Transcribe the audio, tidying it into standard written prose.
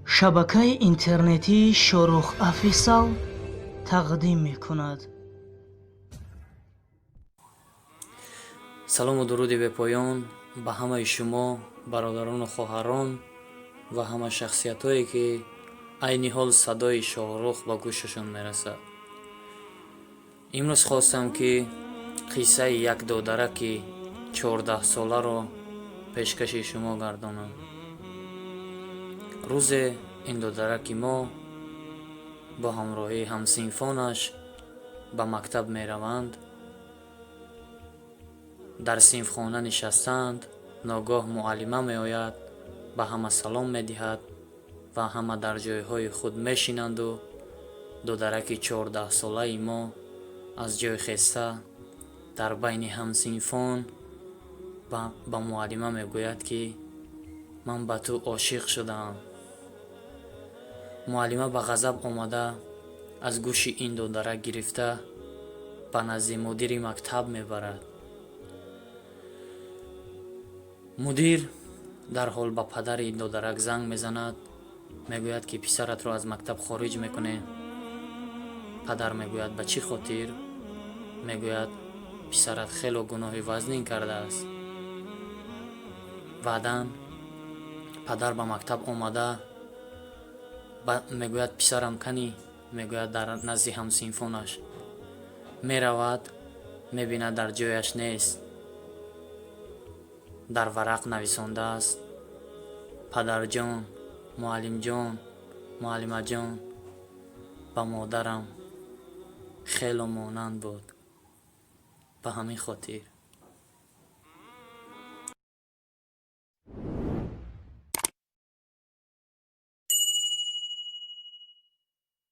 Шабакаи интернетии Шорух Офисал тақдим мекунад. Салому дуруди бепоён ба ҳамаи шумо, бародарону хоҳарон ва ҳама шахсиятҳое, ки айни ҳол садои Шоҳрух ба гӯшашон мерасад. Имрӯз хостам, ки қиссаи як додараки 14-соларо пешкаши шумо гардонам. Рӯзе ин додараки мо бо ҳамроҳии ҳамсинфонаш ба мактаб мераванд. Дар синфхона нишастаанд, ногоҳ муаллима меояд, ба ҳама салом медиҳад ва ҳама дар ҷойҳои худ мешинанду додараки 14-солаи мо аз ҷой хеста, дар байни ҳамсинфон ба муаллима мегӯяд, ки ман ба ту ошиқ шудаам. Муаллима ба ғазаб омада, аз гӯши ин додарак гирифта, ба назди мудири мактаб мебарад. Мудир дарҳол ба падари ин додарак занг мезанад, мегӯяд, ки писаратро аз мактаб хориҷ мекунем. Падар мегӯяд: ба чӣ хотир? Мегӯяд: писарат хело гуноҳи вазнин кардааст. Баъдан падар ба мактаб омада мегӯяд: писарам канӣ? Мегӯяд: дар назди ҳамсинфонаш. Меравад, мебинад, дар ҷояш нест. Дар варақ нависондааст: падарҷон, муаллимҷон, муаллимаҷон, ба модарам хело монанд буд, ба ҳамин хотир.